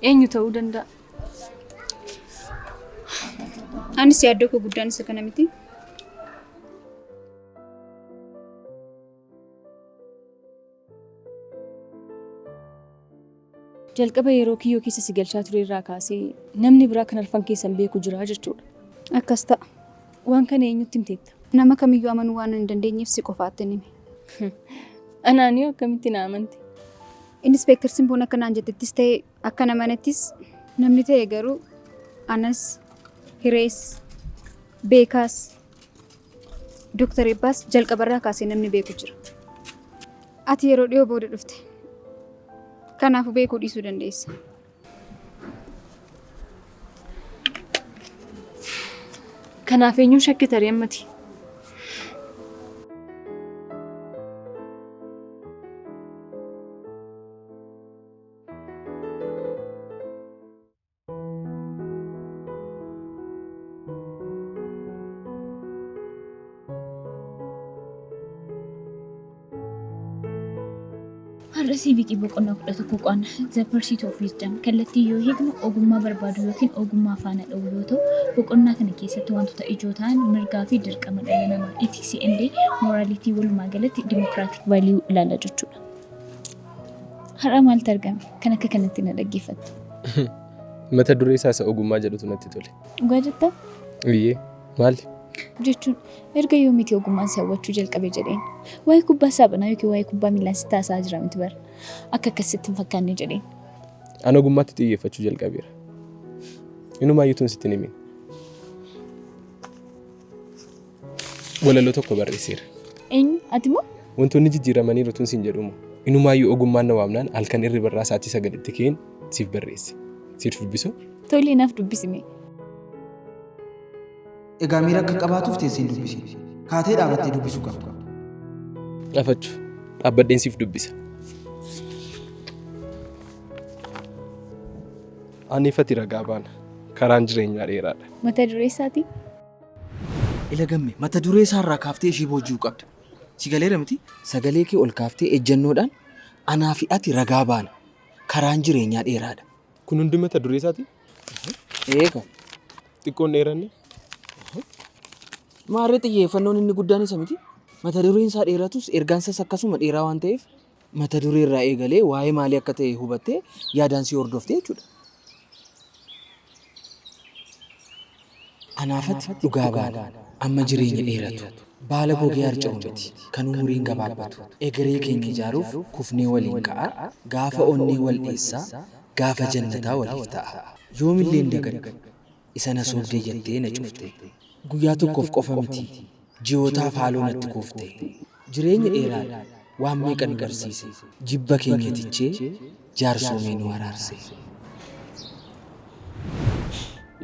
Eenyu ta'uu danda'a? Anis yaaddoo koo guddaan isa kana miti. Jalqaba yeroo kiyyoo keessa si galchaa ture irraa kaasee namni biraa kan arfan keessan beeku jira jechuudha. Akkas ta'a. Waan kana eenyutti himteetta? Nama kamiyyuu amanuu waan hin dandeenyeef si qofaatti hime. Anaan yoo akkamitti na amante? Inspektar Simboon akka naan jettettis ta'e akka na manattis namni ta'e garuu anas Hirees Beekaas Dooktar Eebbaas jalqabarraa kaasee namni beeku jira. Ati yeroo dhiyoo booda dhufte. Kanaafuu beekuu dhiisuu dandeessa. Kanaaf eenyuun shakkita ree ammati? Har'a siivikii boqonnaa 11 qo'anna. The Pursuit of Wisdom. Kallattii yoo hiiknu ogummaa barbaadu yookiin ogummaa faana dha'uu yoo ta'u, boqonnaa kana keessatti wantoota ijoo ta'an mirgaa fi dirqama dhala namaa, ethics and morality, walumaa galatti democratic value ilaalla jechuudha. Har'a maaltu argame? Kan akka kanatti na dhaggeeffattu. Mata duree isaa isa ogummaa jedhutu natti tole. Dhugaa jettaa? Iyyee maali? Jechuun erga yoomiti ogummaan si hawwachuu jalqabe jedheen. Waa'ee kubbaa saaphanaa yookiin waa'ee kubbaa miilaa sitti haasa'aa jira miti bara. Akka akkasitti hin fakkaanne jedheen. An ogummaatti xiyyeeffachuu jalqabeera. Inumaayyuu tun sitti hin himin. Walaloo tokko barreesseera. Eenyu? Ati moo? Wantoonni jijjiiramaniiru tun siin jedhumo. Inumaayyuu ogummaan na waamnaan halkan irribarraa sa'aatii 9tti ka'een siif barreesse. Siif dubbisuu? Tole naaf dubbisi mee. Egaa miira akka qabaatuuf teessee hin dubbisin. Kaatee dhaabattee dubbisuu qabda. Afachu, dhaabbadheen siif dubbisa. Ani ifati ragaa baana. Karaan jireenyaa dheeraadha. Mata duree isaatii? Ila Gamme, mata duree isaa irraa kaaftee ishee booji'uu qabda. Si galeera miti? Sagalee kee ol kaaftee ejjennoodhaan anaa fi ati ragaa baana. Karaan jireenyaa dheeraadha. Kun hundi mata duree isaatii? Eega. Xiqqoo hin dheeranne? Maarree xiyyeeffannoon inni guddaan isa miti? Mata dureen isaa dheeratus ergaan isaas akkasuma dheeraa waan ta'eef mata duree irraa eegalee waa'ee maalii akka ta'e hubattee yaadaan si hordofte jechuudha. Anaaf ati dhugaa baana. Amma jireenya dheeratu. Baala gogee harca'u miti kan umuriin gabaabbatu. Egeree keenya ijaaruuf kufnee waliin ka'aa, gaafa onnee wal dheessaa, gaafa jannataa waliif ta'aa. Yoomillee hin dagadhu isa na sobdee jettee na cufte. Guyyaa tokkoof qofa miti ji'ootaaf haaloo natti kuufte. Jireenyi dheeraadha waan meeqa nu barsiise. Jibba keenya tichee jaarsoomee nu araarse.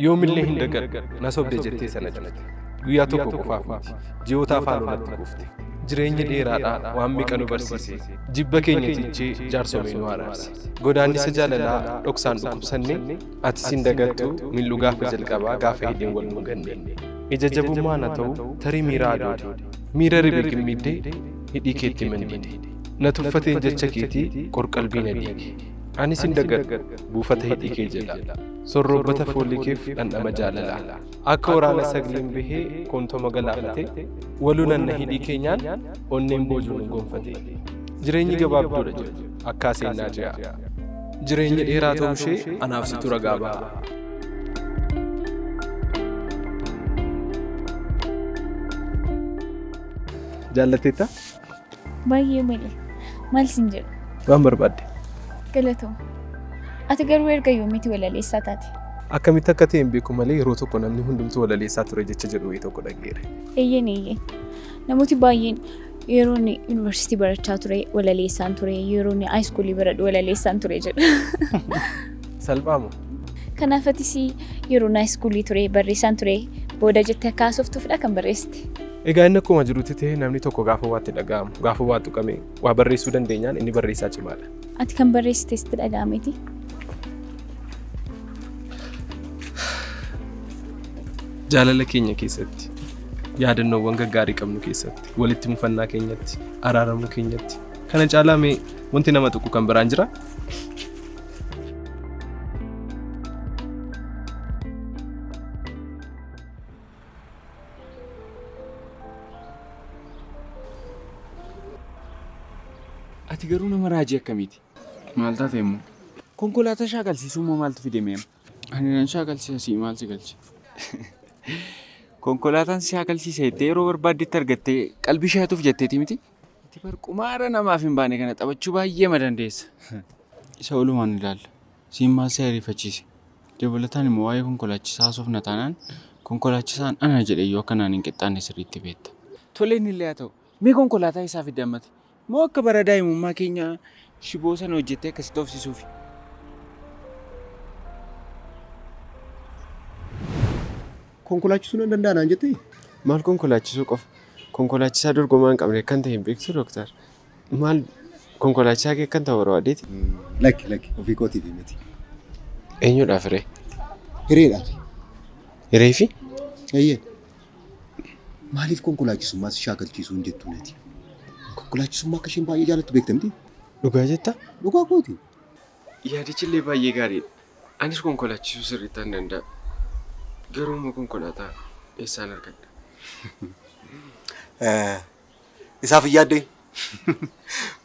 Yoomillee hin dagadhu na sobde jettee sana cufte. Guyyaa tokko qofaaf miti ji'ootaaf haaloo natti kuufte. Jireenyi dheeraadha waan meeqa nu barsiise. Jibba keenya tichee jaarsomee nu araarse. Godaannisa jaalalaa dhoksaan dhukkubsanne atis hin dagattu mil'uu gaafa jalqabaa gaafa hidhiin wal dhunganne. Ija jabummaan haa ta'u tarii miira adoode. Miira ribe gimmiiddee hidhii keetti mandiide. Na tuffateen jecha keetii qorqalbii na diige. Anis hin dagadhu buufata hidhii kee jalaa. Sorroobbata foolii keef dhandhama jaalalaa. Akka waraana sagliin bahee koontoma galaafate walunanna hidhii keenyaan onneen boojuu nu gonfate. Jireenyi gabaabduudha jedhu akkaa seennaa ce'aa. Jireenyi dheeraa ta'uu ishee anaaf situ ragaa ba'a. Jaallatteettaa? Baay'ee malee. Maal siin jedhu? Waan barbaadde. Galatoom. Ati garuu erga yoomiiti walaleessaa taate? Akkamitti akka ta'e hin beeku malee yeroo tokko namni hundumtuu walaleessaa ture jecha jedhu wayii tokko dhaga'eera. Eeyyeen eeyyeen. Namooti baay'een yeroo inni yuunivarsiitii barachaa ture walaleessaan ture, yeroo inni haayiskuulii baradhu walaleessaan ture jedhu. Salphaamoo? Kanaaf atis yeroo haayiskuulii ture barreessaan ture booda jettee akka haasoftuufidha kan barreessite. Egaa inni akkuma jirutti ta'e namni tokko gaafa waatti dhaga'amu, gaafa waa tuqame waa barreessuu dandeenyaan inni barreessaa cimaadha. Ati kan barreessite sitti dhaga'ameeti. Jaalala keenya keessatti, yaadannoowwan gaggaarii qabnu keessatti, walitti mufannaa keenyatti, araaramuu keenyatti. Kana caalaa mee wanti nama tuqu kan biraan jiraa? Ati garuu nama raajii akkamiiti? Maal taate immoo? Konkolaataa shaakalsiisuu immoo maaltu fide mee amma? Ani nan shaakalsiisa sii maal si galche? Konkolaataan si shaakalsiisa jettee yeroo barbaaddetti argattee qalbii shaatuuf jetteeti miti? Ati bar qumaara namaaf hin baane kana taphachuu baay'eema dandeessa. Isa olumaan ilaalla. Siin maal si ariifachiise? Dabalataan immoo waa'ee konkolaachisaa haasofna taanaan konkolaachisaan ana jedhe iyyuu akka naan hin qixxaanne sirriitti beekta. Tole inni illee haa ta'u. Mee konkolaataa isaa fiddi ammati. Moo akka bara daa'imummaa keenyaa shiboo sana hojjettee akkasitti oofsisuufi? Konkolaachisuu nan danda'a naan jettee? Maal konkolaachisuu qofa? Konkolaachisaa dorgomaa hin qabne akkan ta'e hin beektuu Dooktar? Maal konkolaachisaa kee akkan ta'u barbaadeeti? Lakki lakki ofii kootiif miti. Eenyuudhaaf hiree? Hireedhaaf. Hireefi? Eeyyee. Maaliif konkolaachisummaa si shaakalchiisuu hin jettuu nati? Konkolaachisummaa akka isheen baay'ee jaalattu beekta miti? Dhugaa jettaa? Dhugaa kooti. Yaadichi illee baay'ee gaariidha. Anis konkolaachisuu sirriitti nan danda'a. Garuu immoo konkolaataa eessaan argadha? Isaaf hin yaaddee.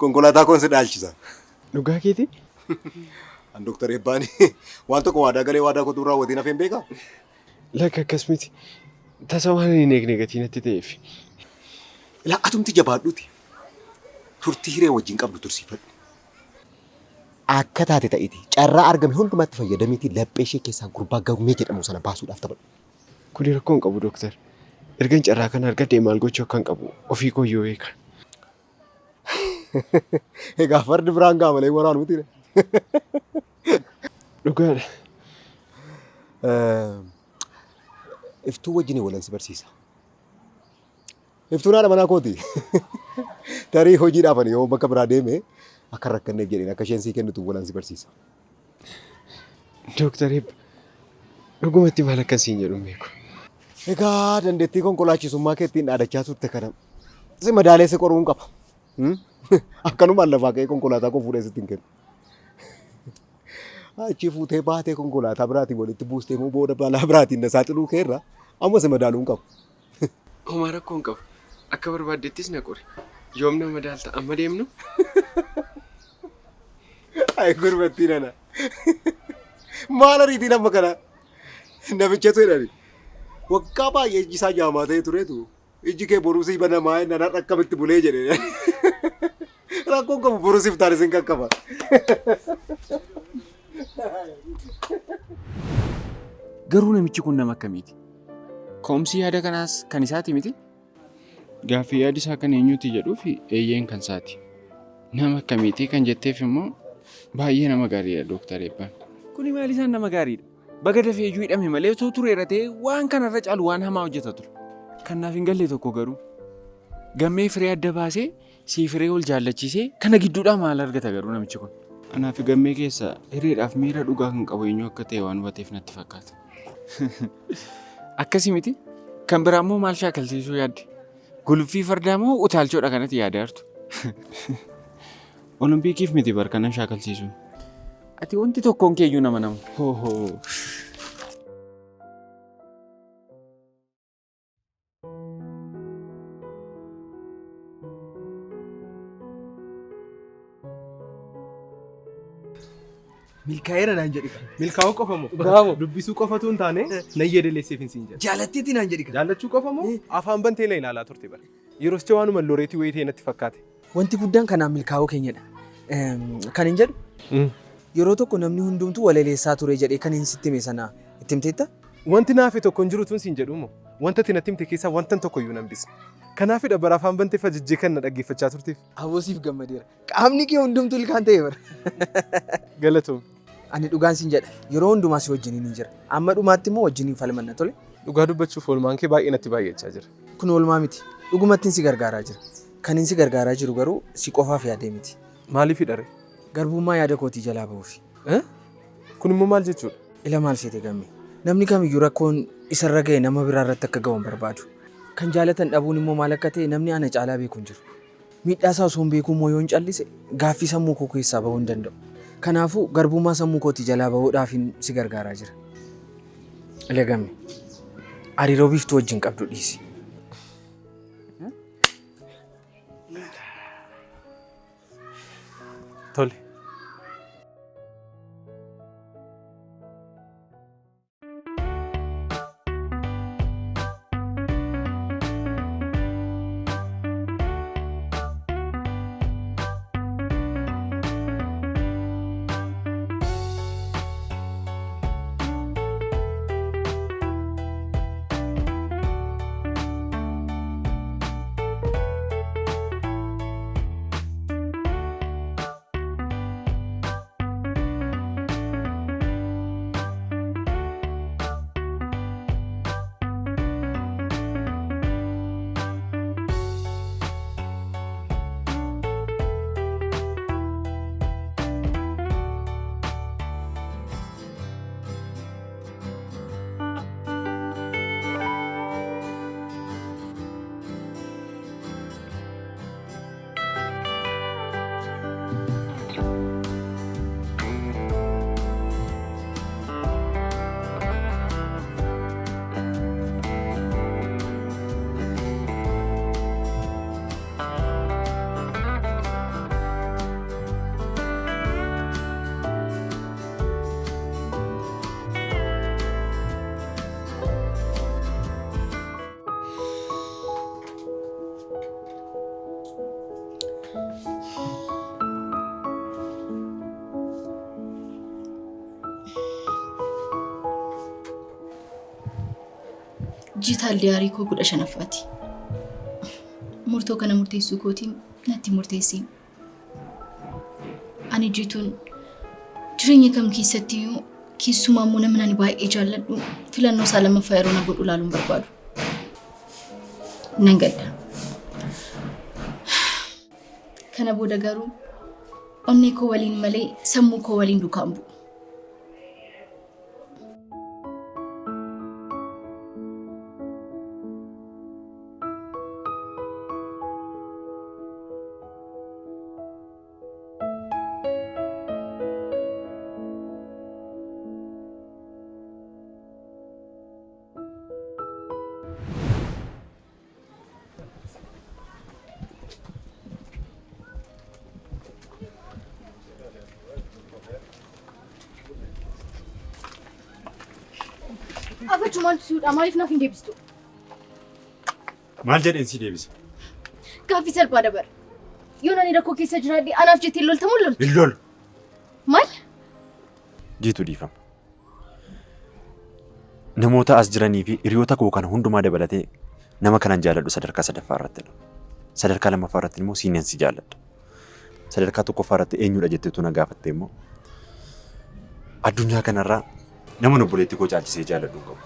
Konkolaataa koon si dhaalchisa. Dhugaa keetii? An Dooktar Eebbaan waan tokko waadaa galee waadaa kootuu raawwatiin hafeen beekaa? Lakka akkas miti. Tasa waan hin eegne gatii natti ta'eef. Ilaa atumti jabaadhuuti. Turtii hiree wajjin qabdu tursiifadhu. Akka taate ta'iti carraa argame hundumatti fayyadamiitii laphee ishee keessaa gurbaa gammee jedhamu sana baasuudhaaf taphadhu. Kuni rakkoo hin qabu Dooktar. Ergan carraa kana argadhee maal gochuu akkan qabu ofii koo iyyuu beeka. Egaa fardi biraan ga'a malee waraanu miti. Dhugaadha. Iftuu wajjin walan si barsiisa. Iftuun haadha manaa kooti. Tarii hojiidhaaf ani yoo bakka biraa deeme akka hin rakkanneef jedheen akka isheen sii kennitu walan si barsiisa. Dooktar Eebba dhugumatti maal akkan siin jedhu hin beeku. Egaa dandeettii konkolaachisummaa keettiin dhaadachaa turte kana si madaalee si qoruun qaba. Akkanumaan lafaa ka'ee konkolaataa koo fuudhee sitti hin kennu. Achi fuutee baatee konkolaataa biraatiin walitti buustee immoo booda balaa biraatiin na saaxiluu keerra amma si madaaluun qaba. Homaa rakkoo hin qabu. Akka barbaadettis na qori. Yoom na madaalta amma deemnu? Ay gurbattii nana. Maal ariitiin amma kana? Namichatu jedhani. Waggaa baay'ee ijji isaa jaamaa ta'e turetu ijji kee boruu sii banamaa jennaan har'a akkamitti bulee jedhe. Rakkoon qabu boruu siif taane sin qaqqaba. Garuu namichi kun nama akkamiiti? Ka'umsi yaada kanaas kan isaati miti? Gaaffii yaadi isaa kan eenyuuti jedhuuf eeyyeen kan isaati. Nama akkamiiti kan jetteef immoo baay'ee nama gaariidha Dooktar Eebbaan. Kuni maal isaan nama gaariidha? Baga dafee iyyuu hidhame malee osoo tureera ta'ee waan kanarra caalu waan hamaa hojjeta ture. Kan naaf hin galle tokko garuu gammee firee adda baasee sii firee ol jaallachiisee kana gidduudhaa maal argata garuu namichi kun? Anaa fi gammee keessa hireedhaaf miira dhugaa kan qabu eenyu akka ta'e waan hubateef natti fakkaata. Akkasii miti? Kan biraa immoo maal shaakalsiisuu yaadde? Guluffii fardaa moo utaalchoodha kanatti yaadaa jirtu? Olompiikiif miti bar kanan shaakalsiisu. Ati wanti tokkoon keeyyuu nama nama. Hoo hoo. Milkaa'eera naan jedhi kan. Milkaa'uu qofa moo? Bravo. Dubbisuu qofatu hin taane nan yeedaleesseef hin siin jedha. Jaalatteetii naan jedhi kan. Jaallachuu qofa moo? Afaan bantee na ilaalaa turte bara. Yeroo sicha waanuma looreetii wayii ta'e natti fakkaate. Wanti guddaan kanaan milkaa'uu keenyadha. Kan hin jedhu yeroo tokko namni hundumtuu walaleessaa ture jedhee kan hin sitti hime sana itti himteetta? Wanti naafe tokko hin jiru tun siin jedhu moo? Wanta ati natti himte keessaa wantan tokko iyyuu nan hambisne. Kanaafidha bara afaan bantee fajajjee kan na dhaggeeffachaa turteef. Aboo siif gammadeera. Qaamni kee hundumtuu ilkaan ta'e bara. Galatoom. Ani dhugaan siin jedha. Yeroo hundumaa si wajjiniin hin jira. Amma dhumaatti immoo wajjiniin falmanna tole. Dhugaa dubbachuuf oolmaan kee baay'ee natti baay'achaa jira. Kun oolmaa miti. Dhugumattiin si gargaaraa jira. Kan inni si gargaaraa jiru garuu si qofaaf yaadee miti. Maaliif hidhare? Garbummaa yaada kootii jalaa bahuufi. Kun immoo maal jechuudha? Ila maal seete gamme? Namni kamiyyuu rakkoon isarra ga'e nama biraa irratti akka ga'u hin barbaadu. Kan jaalatan dhabuun immoo maal akka ta'e namni ana caalaa beeku hin jiru. Miidhaa isaa osoo hin beekuu immoo yoon callise gaaffii sammuu koo keessaa bahuu hin danda'u. Kanaafuu garbummaa sammuu kootii jalaa bahuudhaafin si gargaaraa jira. Ila gamme, hariiroo biiftuu wajjin qabdu dhiisi. Tole. Digital diary koo 15ffaati. Murtoo kana murteessuu kootiin natti murteessi. Ani jituun jireenya kam keessattiyyuu keessumaa immoo namni ani baay'ee jaalladhu filannoo isaa lammaffaa yeroo na godhu ilaaluun barbaadu. Nan gadda. Kana booda garuu onnee koo waliin malee sammuu koo waliin duukaan bu'u. Afachuu maaltu si'uudha? Maaliif naaf hin deebistu? Maal jedheen si deebisa? Gaaffii salphaa dabara. Yoon ani rakkoo keessa jiraadhe anaaf jettee loltamoo loltu? Hin lolu. Maal? Jiitu dhiifama. Namoota as jiranii fi hiriyoota koo kana hundumaa dabalatee nama kanan jaalladhu sadarkaa sadaffaa irrattidha. Sadarkaa lammaffaa irratti immoo siiniin si jaalladha. Sadarkaa tokkoffaa irratti eenyudha jetteetu na gaafatte immoo addunyaa kanarraa nama obboleettii koo caalchisee jaalladhu hin qabu.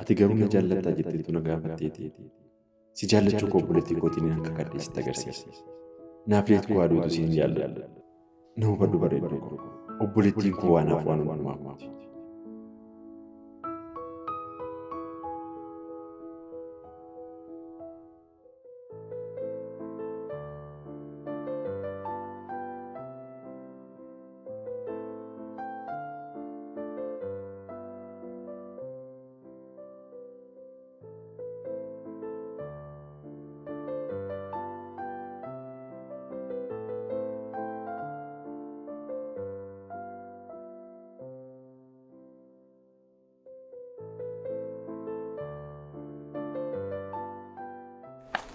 Ati garuu na jaallattaa jetteetu na gaafatteeti. Si jaallachuu koo obboleettii kootiin akka kakadhee sitti agarsiisa. Naaf leet koo aduutu siin jaalladha. Na hubadhu bareedduu koo. Obboleettiin koo waanaaf waan hundumaa kooti.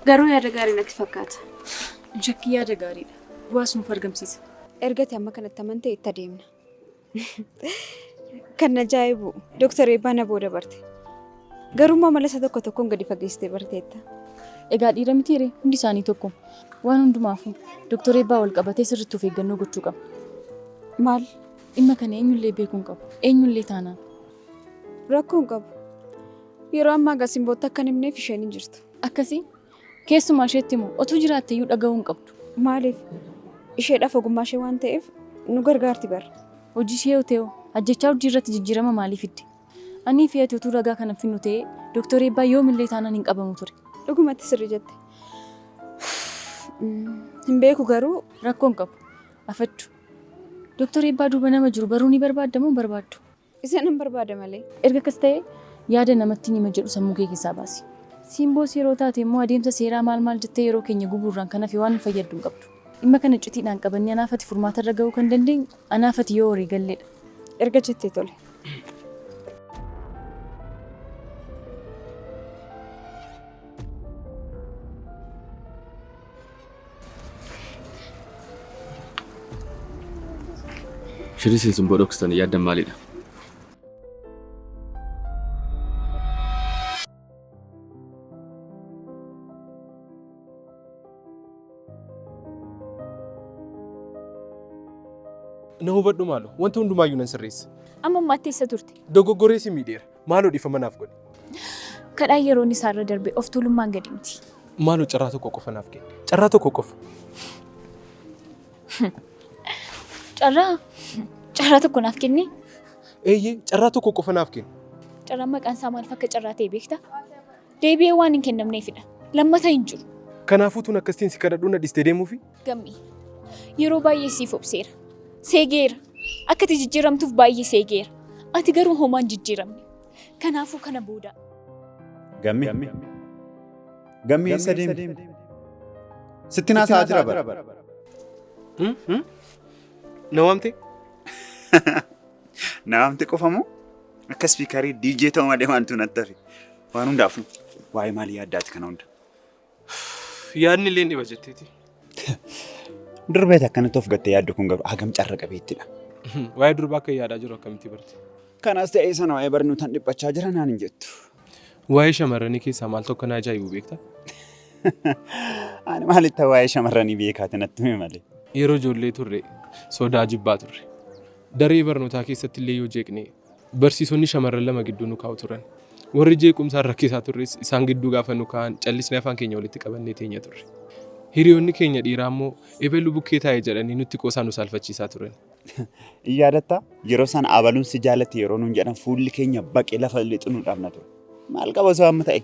Garuu yaada gaarii natti fakkaata. Shakkii yaada gaariidha. Bu'aas nuuf argamsiisa. Erga ati amma kanatti amante itti adeemna. Kan ajaa'ibu Dooktar Eebbaa na booda barte. Garuu immoo amala isaa tokko tokkoon gadi fageessitee barteetta. Egaa dhiira mitiiree hundi isaanii tokko. Waan hundumaafuu Dooktar Eebbaa wal qabatee sirriitti of eeggannoo gochuu qaba. Maal? Dhimma kana eenyullee beekuu hin qabu. Eenyullee taanaan. Rakkoo hin qabu. Yeroo ammaa egaa simbootti akka hin himneef isheen hin jirtu. Akkasii keessumaa isheetti immoo otuu jiraatte iyyuu dhaga'uu hin qabdu. Maaliif? Isheedhaaf ogummaa ishee waan ta'eef nu gargaarti bara. Hojii ishee yoo ta'e ajjechaa hojii irratti jijjiirama maalii fiddi? Anii fi ati utuu ragaa kana hin finnu ta'ee Dooktar Eebbaa yoomillee taanaan hin qabamu ture. Dhugumatti sirrii jette. Hin beeku garuu. Rakkoo hin qabu. Afadhu. Dooktar Eebbaa duuba nama jiru baruu ni barbaadda moo hin barbaaddu? Isa nan barbaada malee. Erga akkas ta'ee yaada namattin hima jedhu sammuu kee keessaa baasi. Simboos yeroo taate immoo adeemsa seeraa maal maal jettee yeroo keenya gubuurraan kan hafe waan nu fayyaddu hin qabdu. Dhimma kana iccitiidhaan qabannee anaaf ati furmaata irra gahuu kan dandeenyu anaaf ati yoo walii galleedha. Erga jettee tole. Shirri isin simboo dhoksitanii yaaddan maalidha? Na hubadhu maaloo wanta hundumaayyuu nan sirreessa. Amma ammaatti eessa turte? Dogoggoree si miidheera. Maaloo dhiifama naaf godhi. Kadhaan yeroon isaa irra darbe of tuulummaan gadi miti. Maaloo carraa tokko qofa naaf kenni. Carraa tokko qofa. Carraa? Carraa tokko naaf kenni? Eeyyee carraa tokko qofa naaf kenni. Carraan maqaan isaa maaliif akka carraa ta'e beektaa? Deebi'ee waan hin kennamneefidha. Lammata hin jiru. Kanaafuu tun akkasitiin si kadhadhuu na dhiistee deemuufi? Gammee, yeroo baay'ee siif obseera. Seegeera. Akka ati jijjiiramtuuf baay'ee seegeera. Ati garuu homaa hin jijjiiramne. Kanaafuu kana booda. Gammee. Gammee eessa deemte? Sitti haasa'aa jira bara. Na waamte? Na waamte qofa moo? Akka spiikarii DJ ta'u malee maaltu natti hafe? Waan hundaafuu waa'ee maalii yaaddaati kana hunda? Yaadni illee dhiba jetteeti. Durbeet akkanatti of gattee yaaddu kun garuu hagam carra qabeettidha. Waa'ee durbaa akka yaadaa jiru akkamitti barte? Kanas ta'ee sana waa'ee barnootaan dhiphachaa jira naan hin jettu. Waa'ee shamarranii keessaa maal tokko na ajaa'ibu beektaa? Ani maalitti waa'ee shamarranii beekaati natti himi malee. Yeroo ijoollee turre sodaa jibbaa turre. Daree barnootaa keessatti illee yoo jeeqne barsiisonni shamarran lama gidduu nu kaa'u turan. Warri jeequmsaan rakkisaa turres isaan gidduu gaafa nu kaa'an callisnee afaan keenya walitti qabannee teenya turre. Hiriyoonni keenya dhiiraa immoo ebelu bukkee taa'e jedhanii nutti qoosaa nu saalfachiisaa turan. In yaadattaa? Yeroo sana abaluun si jaalatti yeroo nuun jedhan fuulli keenya baqee lafa lixu nu dhabna ture. Maal qaba osoo amma ta'e?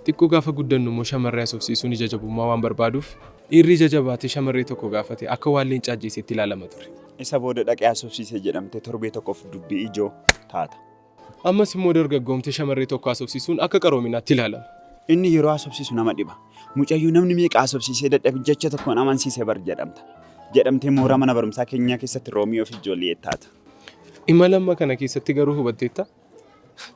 Xiqqoo gaafa guddannu immoo shamarree haasofsiisuun ija jabummaa waan barbaaduuf dhiirri ija jabaatee shamarree tokko gaafate akka waan leenca ajjeeseetti ilaalama ture. Isa booda dhaqee haasofsiise jedhamtee torbee tokkoof dubbii ijoo taata. Ammas immoo dargaggoomtee shamarree tokko haasofsiisuun akka qaroominaatti ilaalama. Inni yeroo haasofsiisu nama dhiba. Mucayyoo namni meeqa haasofsiisee dadhabe jecha tokkoon amansiise bar jedhamta. Jedhamtee mooraa mana barumsaa keenyaa keessatti Roomiyoo fi Jooliyeet taata. Imala amma kana keessatti garuu hubatteettaa?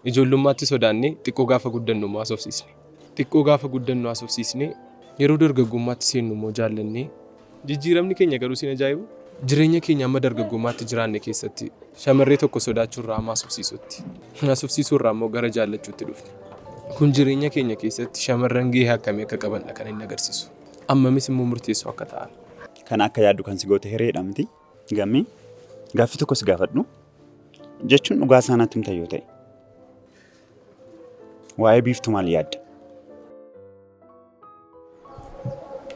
Ijoollummaatti sodaannee xiqqoo gaafa guddannu immoo haasofsiisne. Xiqqoo gaafa guddannu haasofsiisnee yeroo dargaggummaatti seennu immoo jaallannee jijjiiramni keenya garuu sin ajaa'ibuu? Jireenya keenya amma dargaggummaatti jiraanne keessatti shamarree tokko sodaachuurraa amma haasofsiisuutti, haasofsiisuurraa immoo gara jaallachuutti dhufne. Kun jireenya keenya keessatti shamarran gahee akkamii akka qabandha kan inni agarsiisu. Ammamis immoo murteessoo akka ta'an. Kana akka yaaddu kan si goote hireedha miti? Gammee, gaaffii tokko si gaafadhu? Jechuun dhugaa isaa natti himta yoo ta'e. Waa'ee Biiftuu maal yaadda?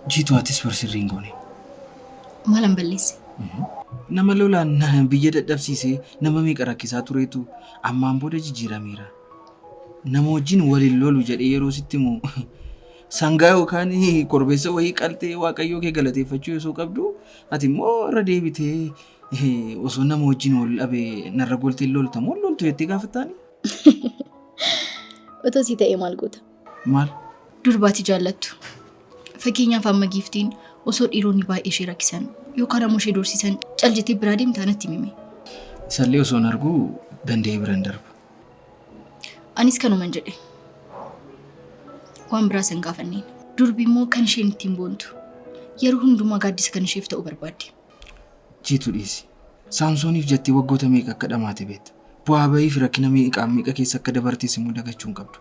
Jiituu atis bar sirrii hin goone. Maalan balleesse? Nama lolaan biyya dadhabsiisee nama meeqa rakkisaa tureetu ammaan booda jijjiirameera. Nama wajjin wal hin lolu jedhee yeroo sitti himu sangaa yookaan korbeessa wayii qaltee waaqayyoo kee galateeffachuu osoo qabdu ati immoo irra deebitee osoo nama wajjin wal dhabe narra goltee lolta moo loltu jettee gaafattaani? Otoo si ta'ee maal goota? Maal? Durba ati jaallattu. Fakkeenyaaf amma giiftiin osoo dhiironni baay'ee ishee rakkisan yookaan ammoo ishee doorsisan cal jettee biraa deemtaa natti himi mee. Isallee osoon arguu danda'ee bira hin darbu. Anis kanuman jedhe. Waan biraa isa hin gaafanneen. Durbi immoo kan isheen ittiin boontu yeroo hundumaa gaaddisa kan isheef ta'u barbaaddi. Jiitu dhiisi. Saamsooniif jettee waggoota meeqa akka dhamaate beekta. Bu'aa ba'ii fi rakkina meeqaa meeqa keessa akka dabartes immoo dagachuu hin qabdu.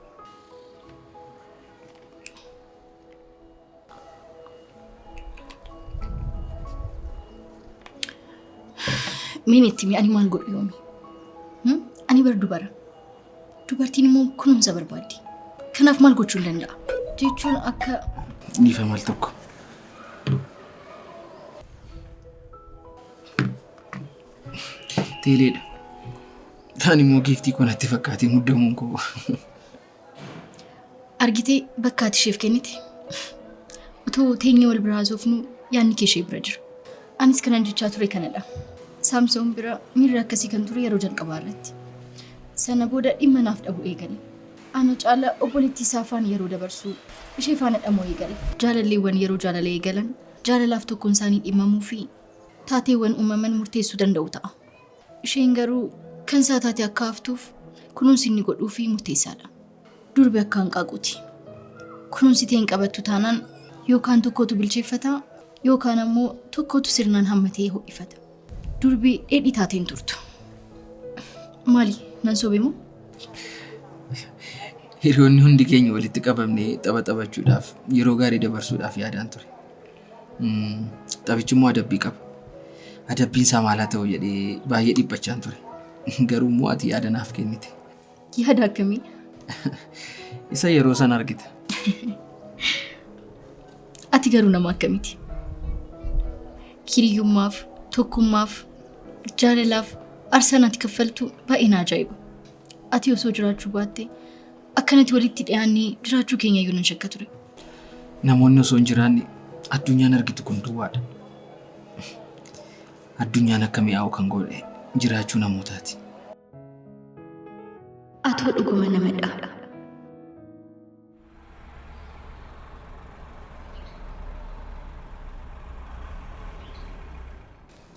Mee itti himi ani maal godhu yoomi? Ani bar dubara. Dubartiin immoo kunuunsa barbaaddi. Kanaaf maal gochuun danda'a? Jechuun akka. Dhiifama al tokko. Teeleedha. Taan immoo giiftii koo natti fakkaatee muddamuun koo. Argitee bakka ati isheef kennite? Otoo teenyee wal bira haasofnuu yaadni kee ishee bira jira. Anis kanan jechaa ture kanadha. Saamsoon bira miirri akkasii kan ture yeroo jalqabaa irratti. Sana booda dhimma naaf dhabuu eegale. Ana caalaa obboleettii isaa faana yeroo dabarsuu, ishee faana dhama'uu eegale. Jaalalleewwan yeroo jaalala eegalan jaalalaaf tokkoon isaanii dhimmamuu fi taateewwan uumaman murteessuu danda'u ta'a. Isheen garuu kan isaa taatee akka haftuuf kunuunsi inni godhuufii murteessaadha. Durbi akka hanqaaquuti. Kunuunsitee hin qabattu taanaan yookaan tokkotu bilcheeffata yookaan ammoo tokkotu sirnaan hammatee ho'ifata. Durbi dheedhii taatee hin turtu. Maali nan sobe moo? Hiriyoonni hundi keenya walitti qabamnee tapha taphachuudhaaf yeroo gaarii dabarsuudhaaf yaadaan ture. Taphichi immoo adabbii qaba. Adabbiin isaa maal haa ta'u jedhee baay'ee dhiphachaan ture. Garuu immoo ati yaada naaf kennite. Yaada akkamii? Isa yeroo sana argita. Ati garuu nama akkamiiti? Hiriyyummaaf, tokkummaaf, jaalalaaf aarsaan ati kaffaltu baay'ee na ajaa'iba. Ati osoo jiraachuu baatte akkanatti walitti dhiyaannee jiraachuu keenya iyyuu nan shakka ture. Namoonni osoo hin jiraanne addunyaan argitu kun duwwaadha. Addunyaan akka mi'aawu kan godhe jiraachuu namootaati. Atoo dhuguma namadha.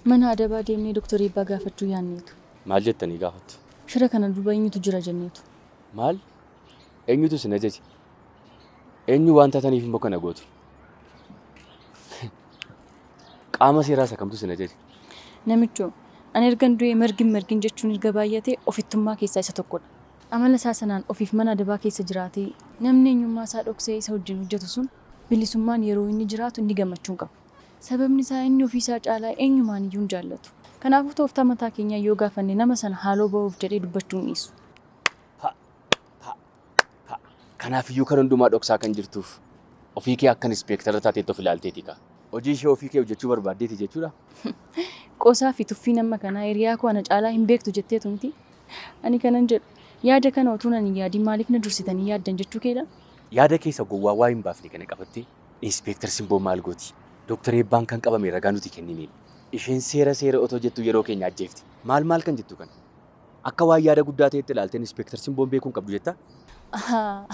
Mana adabaa deemnee Doktar Eebbaa gaafachuu yaanneetu. Maal jettanii gaafattu? Shira kana duuba eenyutu jira jenneetu. Maal? Eenyutu isin ajaje? Eenyu waan taataniif immoo kana gootu? Qaama seeraa isa kamtu isin ajaje? Namichoo, ani ergan du'ee margin margin jechuun erga baay'atee ofittummaa keessaa isa tokkodha. Amala isaa sanaan ofiif mana adabaa keessa jiraatee namni eenyummaa isaa dhoksee isa wajjin hojjetu sun bilisummaan yeroo inni jiraatu inni gammachuu hin qabu. Sababni isaa inni ofii isaa caalaa eenyumaan iyyuu hin jaallatu. Kanaafuu tooftaa mataa keenyaa yoo gaafanne nama sana haaloo ba'uuf jedhee dubbachuu hin dhiisu. Pa! Pa! Pa! Kanaaf iyyuu kan hundumaa dhoksaa kan jirtuuf ofii kee akka inispeektara taateetti of ilaalteeti kaa. Hojii ishee ofii kee hojjechuu barbaaddeeti jechuudhaa? Qoosaa fi tuffiin amma kanaa hiriyaa koo ana caalaa hin beektu jetteetu mitii? Ani kanan jedhu yaada kana utuun ani hin yaadin maaliif na dursitanii yaaddan jechuu keedha? Yaada kee isa gowwaa waa hin baafne kana qabattee Inispeektar Simboo maal gooti? Doktar Eebbaan kan qabame ragaa nuti kennineen. Isheen seera seera otoo jettuu yeroo keenya ajjeefti. Maal maal kan jettu kana? Akka waan yaada guddaa ta'etti ilaaltee Inispeektar Simboon beekuu hin qabdu jettaa? Ahaa!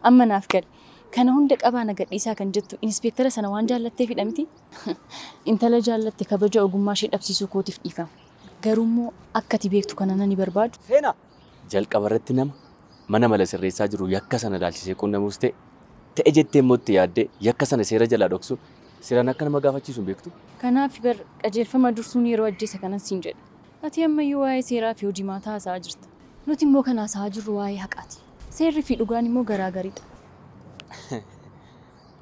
Amma naaf gale. Kana hunda qabaa na gadhiisaa kan jettu Inispeektara sana waan jaallatteefidha mitii? Intala jaallatte kabaja ogummaa ishee dhabsiisuu kootiif dhiifama. Garuummoo akka ati beektu kanan ani barbaadu. Seenaa! Jalqabarratti nama mana mala sirreessaa jiru yakka sana ilaalchisee qunnamuus ta'e, ta'e jettee immoo itti yaaddee yakka sana seera jalaa dhoksuun seeraan akka nama gaafachiisu hin beektuu? Kanaafi bar qajeelfama dursuun yeroo ajjeesa kanan siin jedhe. Ati ammayyuu waa'ee seeraa fi hojimaataa haasa'aa jirta. Nuti immoo kan haasa'aa jirru waa'ee haqaati. Seerri fi dhugaan immoo garaagaridha.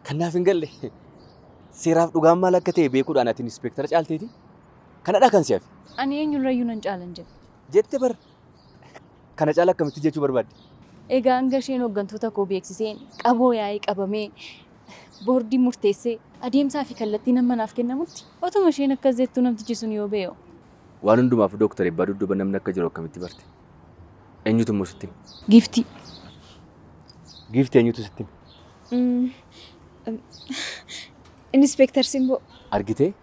Kan naaf hin galle seeraaf dhugaan maal akka ta'e beekuudhaan ati inispeektara caalteetii? Kanadhaa kan si hafe? Ani eenyurrayyuu nan caala hin jenne. Jette bar! Kana caala akkamitti jechuu barbaadde? Egaa hanga isheen hooggantoota koo beeksiseen qaboo yaa'ii qabamee boordiin murteessee adeemsaa fi kallattiin hamma naaf kennamutti otuma isheen akkas jettuu namtichi sun yoo ba'e hoo? Waan hundumaafuu Dooktar Eebbaa dudduuba namni akka jiru akkamitti barte? Eenyutu immoo sitti hime? Giiftii. Giiftii eenyutu sitti hime? Inispeektar Simboo. Argitee?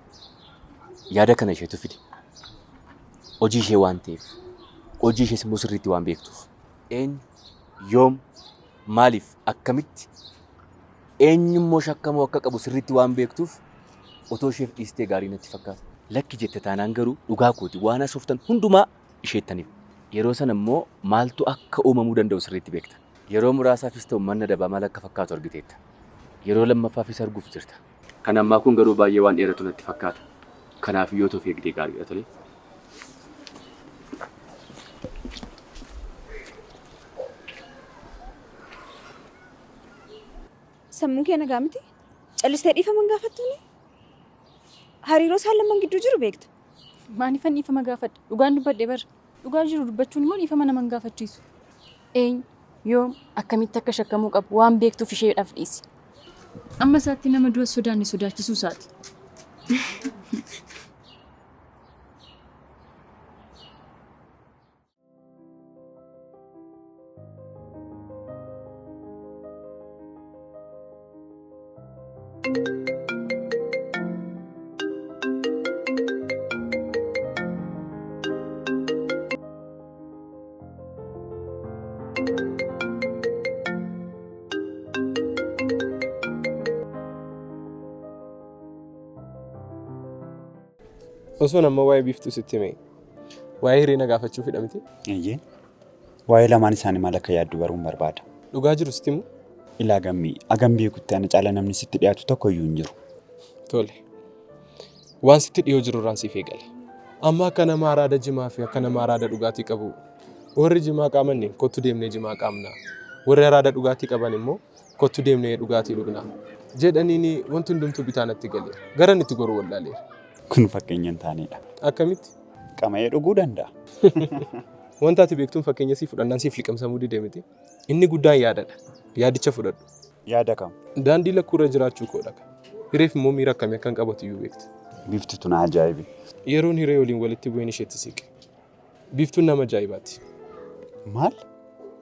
Yaada kana isheetu fide. Hojii ishee waan ta'eef, hojii ishees immoo sirriitti waan beektuuf. Eenyu, yoom, maaliif, akkamitti, eenyu immoo shakkamuu akka qabu sirriitti waan beektuuf otoo isheef dhiistee gaarii natti fakkaata. Lakki jette taanaan garuu dhugaa kooti waan haasoftan hundumaa isheettan hima. Yeroo sana immoo maaltu akka uumamuu danda'u sirriitti beekta. Yeroo muraasaafis ta'u manni adabaa maal akka fakkaatu argiteetta. Yeroo lammaffaafis arguuf jirta. Kan ammaa kun garuu baay'ee waan dheeratu natti fakkaata. Kanaafiyyuu otoo of eegdee gaariidha tolee. Sammuun kee nagaa miti? Callistee dhiifama hin gaafattuuni? Hariiroo isaan lamman gidduu jiru beekta. Maaliifan dhiifama gaafadha? Dhugaan dubbadhe bar. Dhugaa jiru dubbachuun immoo dhiifama nama hin gaafachiisu. Eenyu, yoom, akkamitti akka shakkamuu qabu waan beektuuf isheedhaaf dhiisi. Amma isaatti nama du'a sodaanne sodaachisuu isaati. Osoon amma waa'ee Biiftuu sitti hime waa'ee Hiree na gaafachuufidha miti? Eeyyee. Waa'ee lamaan isaanii maal akka yaaddu baruun barbaada. Dhugaa jiru sitti himu? Ilaa Gammii, hagam beekutti ana caalaa namni sitti dhiyaatu tokko iyyuu hin jiru. Tole. Waan sitti dhiyoo jiru irraan siif eegala. Amma akka nama araada jimaa fi akka nama araada dhugaatii qabu warri jimaa qaamanne kottu deemnee jimaa qaamna. Warri araada dhugaatii qaban immoo kottu deemnee dhugaatii dhugna. Jedhaniini wanti hundumtuu bitaa natti galeera. Garan itti goru wallaaleera. Kun fakkeenya hin taanedha. Akkamitti? Qama'ee dhuguu danda'a. Wanta ati beektuun fakkeenya siif fudhannaan siif liqimsamuu dide miti. Inni guddaan yaadadha. Yaadicha fudhadhu. Yaada kam? Daandii lakkuurra jiraachuu koodha. Hireef immoo miira akkamii akkan qabatu iyyuu beekta. Biiftutu na ajaa'ibe. Yeroon Hiree waliin walitti bu'een isheetti siiqe. Biiftuun nama ajaa'ibaati. Maal?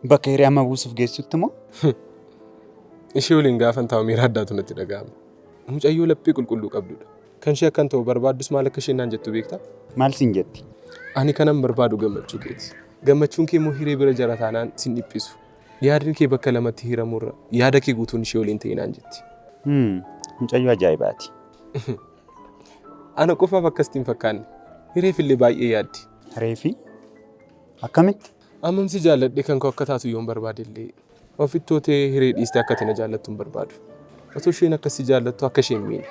Bakka Hiree amma buusuuf geessutti moo? Ishee waliin gaafan taa'u miira addaatu natti dhaga'ama. Mucayyoo laphee qulqulluu qabdudha. Kan ishee akkan ta'u barbaaddus maal akka isheen naan jettu beektaa? Maal siin jetti? Ani kanan barbaadu gammachuu keeti. Gammachuun kee immoo Hiree bira jira taanaan sin dhiphisu. Yaadni kee bakka lamatti hiramurra yaada kee guutuun ishee waliin ta'i naan jetti. Mucayyoo ajaa'ibaati. Ana qofaaf akkasitti hin fakkaanne. Hireef illee baay'ee yaaddi. Hireefi? Akkamitti? Ammam si jaalladhee kan koo akka taatu yoon barbaade illee ofittoo ta'ee Hiree dhiistee akka ati na jaallattu hin barbaadu. Otoo isheen akkas si jaallattu akka ishee hin miine.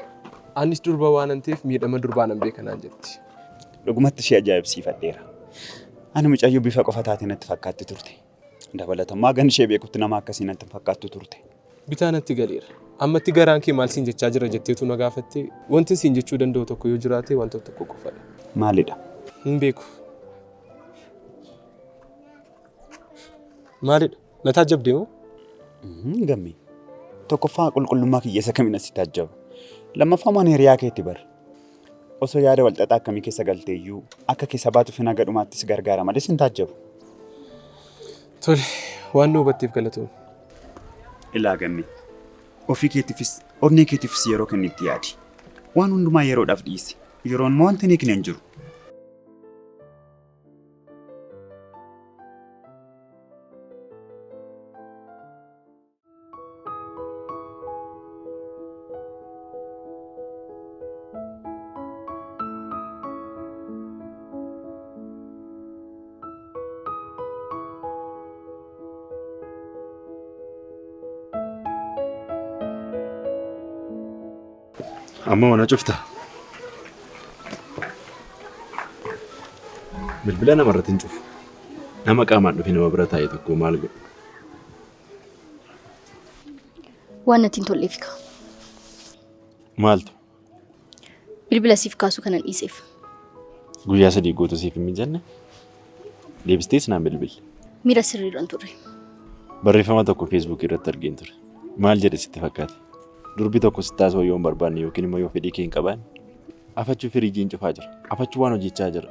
Anis durba waanan ta'eef miidhama durbaa nan beeka naan jetti. Dhugumatti ishee ajaa'ibsiifadheera. Ani mucayyoo bifa qofa taate natti fakkaatti turte. Dabalatammoo hagan ishee beekutti nama akkasii natti hin fakkaattu turte. Bitaa natti galeera. Ammatti garaan kee maal siin jechaa jira jetteetu na gaafattee wantin siin jechuu danda'u tokko yoo jiraate wanta tokko qofadha. Maalidha? Hin beeku. Maalidha? Na taajjabdee moo? Gammee. Tokkoffaa qulqullummaa kiyya isa kamiin as si taajjaba? Lammaffaa maan hiriyaa keetti bar. Osoo yaada walxaxaa akkamii keessa galtee iyyuu akka keessa baatuuf hin haga dhumaatti si gargaara malee sin taajjabu. Tole, waan nu hubatteef galatoomi. Ilaa Gammee, ofii keetiifis onnee keetiifis yeroo kenni itti yaadi. Waan hundumaa yeroodhaaf dhiisi. Yeroon immoo wanti hin hiikne hin jiru. Amma mana cufta. Bilbila namarratti hin cufu. Nama qaamaan dhufe nama bira taa'e tokko maal godhu? Waan natti hin tolleef kaa. Maaltu? Bilbila siif kaasuu kanan dhiiseef. Guyyaa 3 guutuu siif hin mijanne? Deebistees naan bilbille. Miira sirriirra hin turre. Barreeffama tokko Feesbuukii irratti argeen ture. Maal jedhe sitti fakkaate? Durbi tokko sitti haasa'uu yoo hin barbaanne yookiin immoo yoo fedhii kee hin qabaanne afachuu firiijiin cufaa jira. Afachuu waan hojjechaa jira.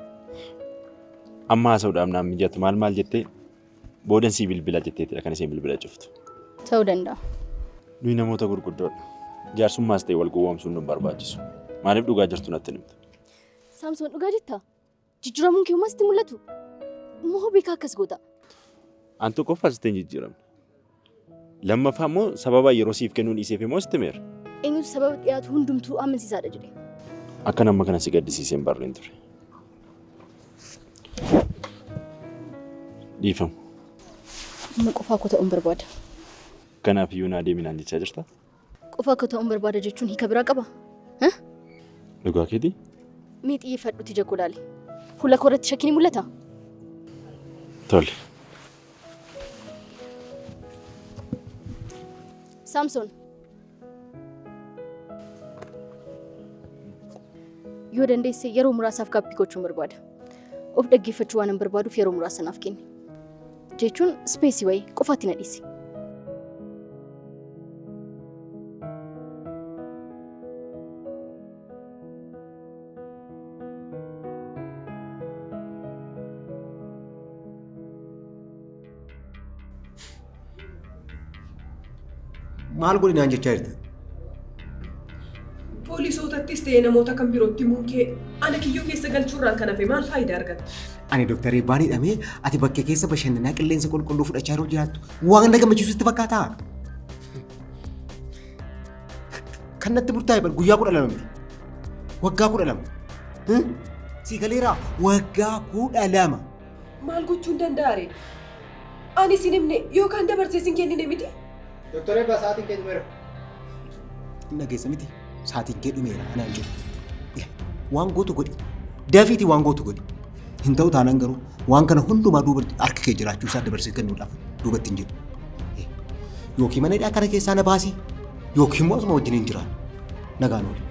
Amma haasa'uudhaaf naan mijatu maal maal jettee boodan sii bilbila jetteetidha kan isheen bilbila cuftu. Ta'uu danda'a. Nuyi namoota gurguddoodha. Jaarsummaas ta'e wal gowwoomsuun nu hin barbaachisu. Maaliif dhugaa jirtu natti hin himtu? Saamsoon dhugaa jettaa? Jijjiiramuun kee homaa sitti mul'atu? Moo beekaa akkas goota? An tokkoffaa sitti hin jijjiiramne. Lammaffaa immoo sababa yeroo siif kennuun dhiiseef immoo sitti himeera. Eenyutu sababa dhiyaatu hundumtuu amansiisaadha jedhe? Akkan amma kana si gaddisiise hin barreen ture. Dhiifama. Amma qofaa koo ta'uun barbaada. Kanaaf iyyuu naa deemi naan jechaa jirta? Qofaa koo ta'uun barbaada jechuun hiika biraa qaba? Dhugaa keetii? Mee xiyyeeffadhuuti ija koo ilaali. Fuula koo irratti shakkiin ni mul'ataa? Tole. Saamsoon. Yoo dandeesse yeroo muraasaaf gaabbii gochuun barbaada. Of dhaggeeffachuu waanan barbaaduuf yeroo muraasa naaf kenni. Jechuun ispeesii wayii qofaatti na dhiisi. Maal godhi naan jechaa jirta? Poolisootattis ta'e namoota kan birootti himuun kee ana kiyyoo keessa galchuurraan kan hafe maal faayidaa argata? Ani Dooktar Eebbaan hidhamee ati bakkee keessa bashannanaa qilleensa qulqulluu fudhachaa yeroo jiraattu waan na gammachiisu sitti fakkaataa? Kan natti murtaa'e bar guyyaa 12 miti. Waggaa 12. Si galeeraa waggaa 12. Maal gochuun danda'a ree? Ani sin himne yookaan dabarsee sin kennine miti? Dooktar Eebbaa sa'aatiin kee dhumeera. Hin dhageessa miti? Sa'aatiin kee dhumeera anaan jedhu. Waan gootu godhi. Dafiitii waan gootu godhi. Hin ta'u taanaan garuu waan kana hundumaa duuba harka kee jiraachuu isaa dabarsee kennuudhaaf duubatti hin jedhu. Yookiin mana hidhaa kana keessaa na baasi yookiin immoo asuma wajjin hin jiraannu. Nagaan ooli.